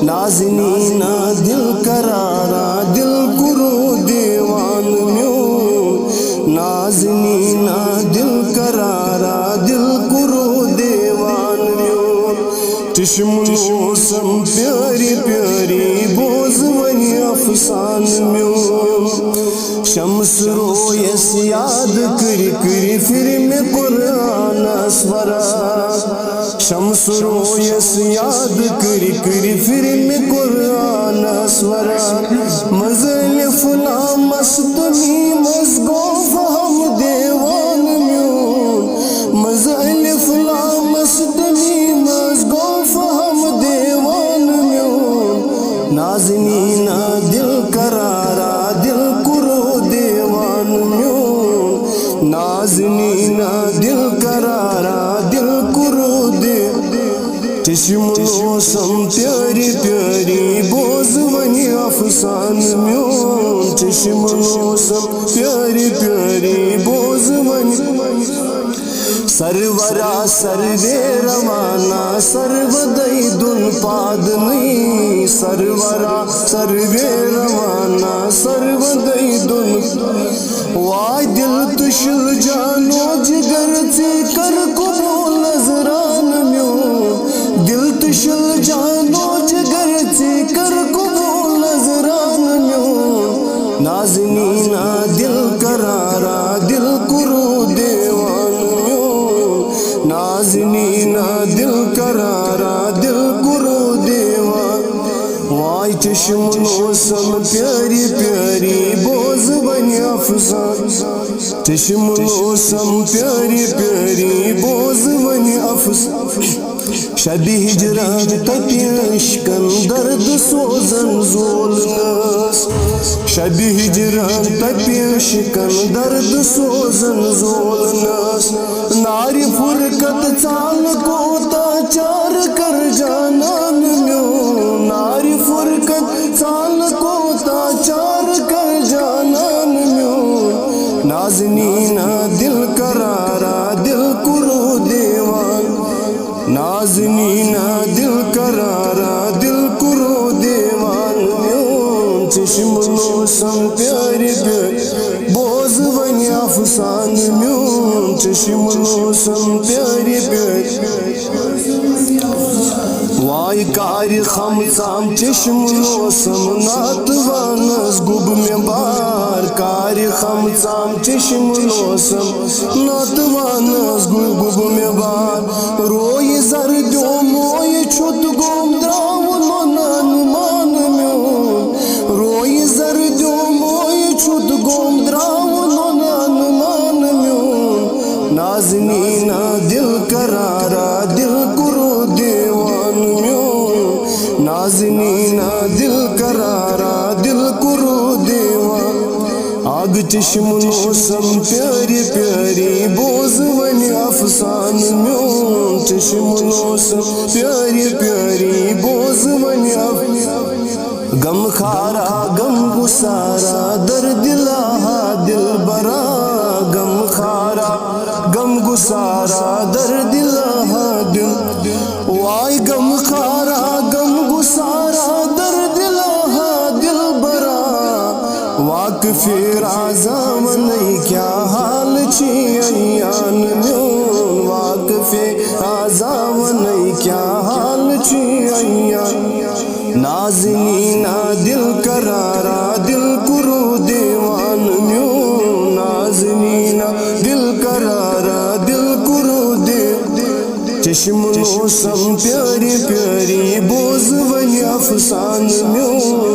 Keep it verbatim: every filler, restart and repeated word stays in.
نازنینا دل قرارا، دل کرو دیوان میون۔ نازنینا دل قرارا، دل کرو دیوان میون۔ چشم نوسم پیاری پیاری، بوز ونی افسان میون۔ شمس رویس یاد کری کری پھر مےٚ قرآنس ورا۔ شمس رویس یاد کری کری پھر مےٚ قرآنس ورا۔ منٛزٕ الف لامس تہٕ میٖمس گوٚو فہم دیوان میون۔ منٛزٕ الف لامس تہٕ میٖمس گوٚو فہم دیوان میون۔ نازنینا دل قرارا، دل کرو دیوان میون۔ نازنینا دل قرارا، دل کرو دے۔ چشم نوسم پیاری پیاری، بوز ونی افسان میون۔ چشم نوسم پیاری پیاری، بوز ونی۔ سرورا سروے روانا، سرو دئی دُن پادنی۔ سرورا سروے روانا، سرو دئی دُن۔ واے دل تشل جانو جگر، ژے کر قبول نظران میون۔ دل تشل جانو جگر، ژے کر قبول نظران میون۔ نازنینا دل قرارا، دل کرو دیوان میون۔ نازنینا دل قرارا، دل کرو دیوان۔ واے چشم نوسم پیاری پیاری، بوز ونی افسان۔ چشم نوسم پیاری پیاری، بوز ونی افسان۔ شبِ ہجران تپہِ عشقن درد سوزن زولنس۔ شبِ ہجران تپہِ عشقن درد سوزن زولنس۔ نارِ فرقت ژال کوتاہ چار کر جانان میون۔ نارِ فرقت ژال کوتاہ چار کر جانان میون۔ نازنینا دل قرارا، دل کرو دیوان۔ نازنینا دل قرارا، دل کرو دیوان میون۔ چشم نوسم پیاری پیاری، بوز ونی افسان میون۔ چشم نوسم پیاری پیاری۔ واے کارِ خم ژام چشم نوسم، نعت وانس گوٚب مےٚ بار۔ کارِ خم ژام چشم نوسم، نعت وانس گوٚب مےٚ بار۔ روے زردیو موے چھُت گوٚم، درٛاو نۄنان مان میون۔ روے زردیو موے چھُت گوٚم، درٛاو نۄنان مان میون۔ نازنینا دل قرارا، دل کرو دیوان میون۔ نازنینا دل قرارا، دل کرو دیوان۔ آگ چشم نوسم پیاری پیاری، بوز ونی افسان میون۔ چشم نوسم پیاری پیاری، بوز ونی افسان۔ غم خارا غم گسارا، درد لاہا دل برا۔ غم خارا غم گسارا، درد لاہا دل۔ واے غم خارا غم گسارا، درد لاہا دل برا۔ واقف رازا ونئی کیا حال چھی عیان میون۔ واقف رازا ونئی کیا حال چھی عیان۔ نازنینا دل قرارا، دل کرو دیوان میون۔ نازنینا دل قرارا، دل کرو دے۔ چشم نوسم پیاری پیاری، بوز ونی افسان میون۔